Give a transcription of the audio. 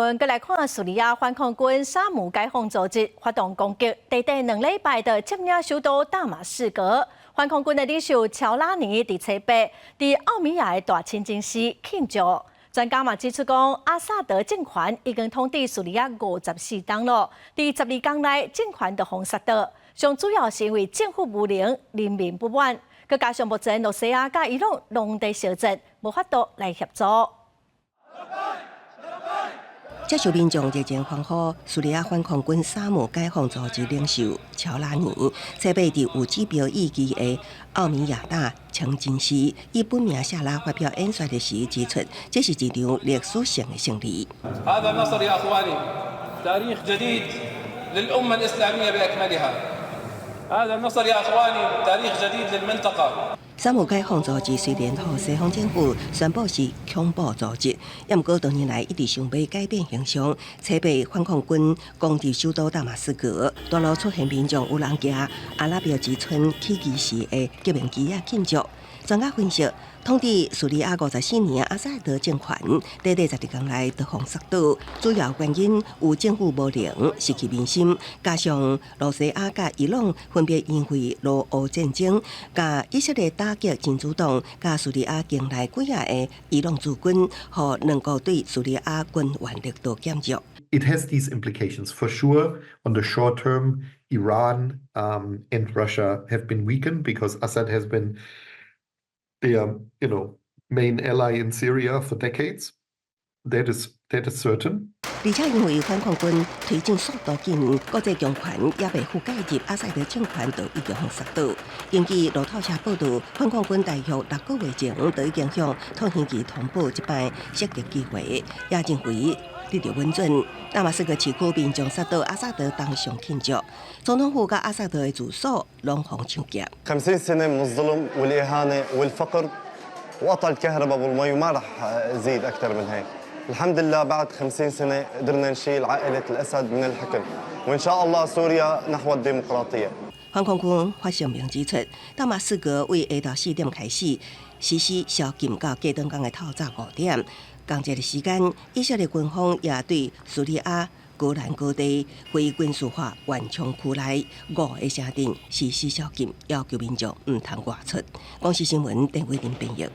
阮閣來看敘利亞反抗軍沙姆解放組織發動攻擊，短短2禮拜就佔領首都大馬士革。反抗軍的領袖喬拉尼佇初八佇奧米亞的大清真寺慶祝。專家嘛指出講，阿薩德政權已經統治敘利亞54冬囉，佇12工內政權就予殺倒。上主要是因為政府無能，人民不滿，閣加上目前露西亞佮伊朗攏佇相戰，無法度來協助。接受民眾熱情歡呼，敘利亞反抗軍沙姆解放組織領袖喬拉尼，初八佇有指標意義的奧米亞大清真寺，以本名夏拉發表演說的時指出，這是一場歷史性的勝利。 هذا النصر يا أخواني تاريخ جديد للأمة الإسلامية بأكملها. هذا النصر يا أخواني تاريخ جديد للمنطقة. 沙姆解放組織雖然予西方政府宣布是恐怖組織，也毋過多年來一直想欲改變形象。初八反抗軍攻入首都大馬士革，大路出現民眾有人舉阿拉伯之春起義時的革命旗仔慶祝。專家分析，統治敘利亞54年阿薩德政權，短短12工內就予殺倒，主要原因有政府無能、失去民心，加上露西亞佮伊朗分別因為俄烏戰爭，佮以色列打擊真主黨，佮敘利亞境內幾仔个伊朗駐軍，予兩國對敘利亞軍援力度減弱。 It has these implications for sure. On the short term, Iran and Russia have been weakened because Assad has been their main ally in Syria for decades. That is certain. 而且因為反抗軍推進速度緊，國際強權猶未赴介入，阿薩德政權就已經予殺倒。根據路透社報導，反抗軍大約6個月前就已經向土耳其通報這擺襲擊計劃，也認為得著穩準。大馬士革市區民眾殺倒阿薩德當場慶祝，總統府佮阿薩德的住所攏予搶劫。 50 سنة من الظلم والإهانة والفقر وقطع الكهرباء والمي وما رح أزيد أكثر من هيك. الحمد لله بعد 50 سنة قدرنا نشيل عائلة الأسد من الحكم وإن شاء الله سوريا نحو الديمقراطية. 反抗軍發聲明指出，大馬士革為下晝4點開始實施宵禁到隔頓工的透早5點。仝一个時間，以色列軍方也對敘利亞戈蘭高地非軍事化緩衝區內五个城鎮實施宵禁，要求民眾毋通外出。公視新聞鄧偉林編譯。